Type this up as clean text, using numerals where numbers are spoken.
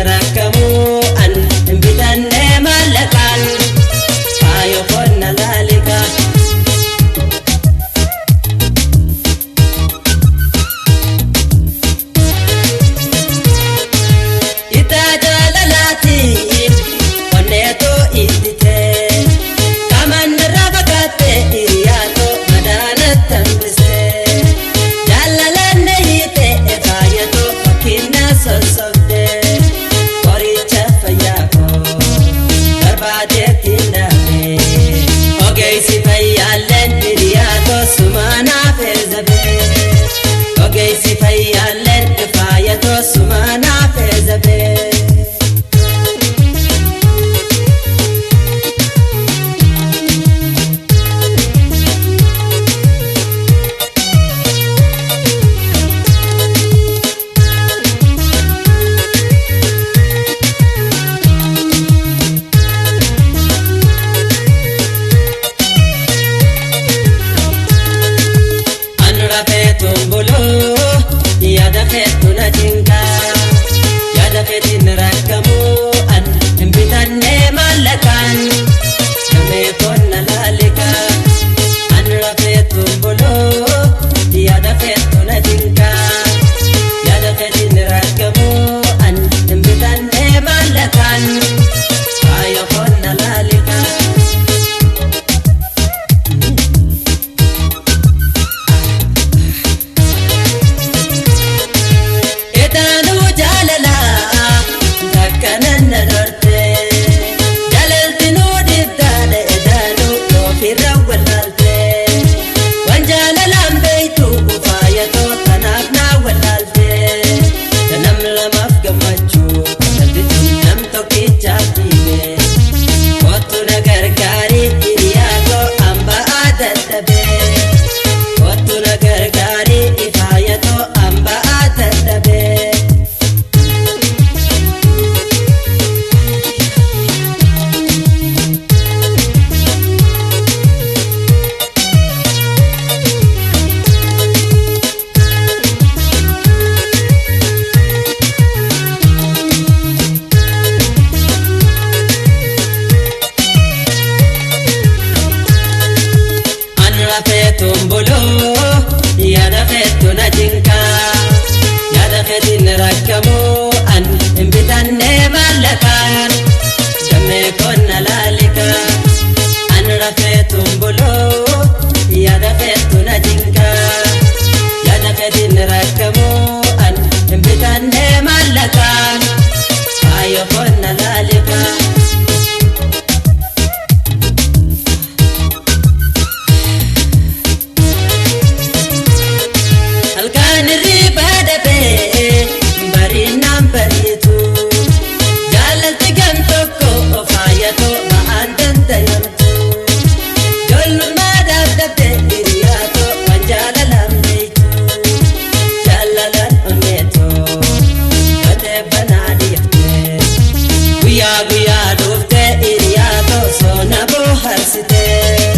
rakkamu an hin bitanne maallaqaan faayo qonna laalika. Itaa jaalalaatiin onneetoo ittitee qamaan irraa fakkaate hiriyaatoo madaana tambisee jaalalaan na hiite faayatoo fakkiina sossobdee qoricha fayyaa koo barbaadeetti dhaabee ogeessi fayyaalleen hiriyaatoo sumaanaaf eezzabee ogeessi fayyaalleen faayatoo sumaanaaf eezzabee. Anura feetuun buluu yaada feetu na cinqaa yaada feetiin rakkamuu an hin bitanne maallaqaan damee qonna laalikaa. Anura feetuun buluu yaada feetu na cinqaa yaada feetiin rakkamuu an hin bitanne maallaqaan faayo qonna laalikaa. Etaanuu jaalalaa takka nan na dhorte jaalaltinuu dhibdaadha etaanuu ofirra wallaalte waan jaalalaan beektu faayatoo tanaaf naa wallaalte tanam lamaaf gammachuu salphisuun nam tokkichaaf dhiibe kottu na gargaarii hiriyaatoo hamba'aa dadhabee kottu na gargaarii faayatoo hamba'aa dadhabee. Anura feetuun buluu yaada feetu na cinqaa yaada feetiin rakkamuu an hin bitanne maallaqaan damee qonna laalikaa. Anura feetuun buluu yaada feetu na cinqaa yaada feetiin rakkamuu an hin bitanne maallaqaan faayo qonna laalikaa. Halkan hirribaa dhabee barinaan bariitu jaalalti gam tokko faayatoo ba'aan dandayamtu ijoollummaadhaaf dhabdee hiriyaatoo waan jaalalaan beektu jaalalaan onneetoo gatee banaa dhiiftee guyyaa guyyaa dhuftee hiriyaatoo soona booharsitee.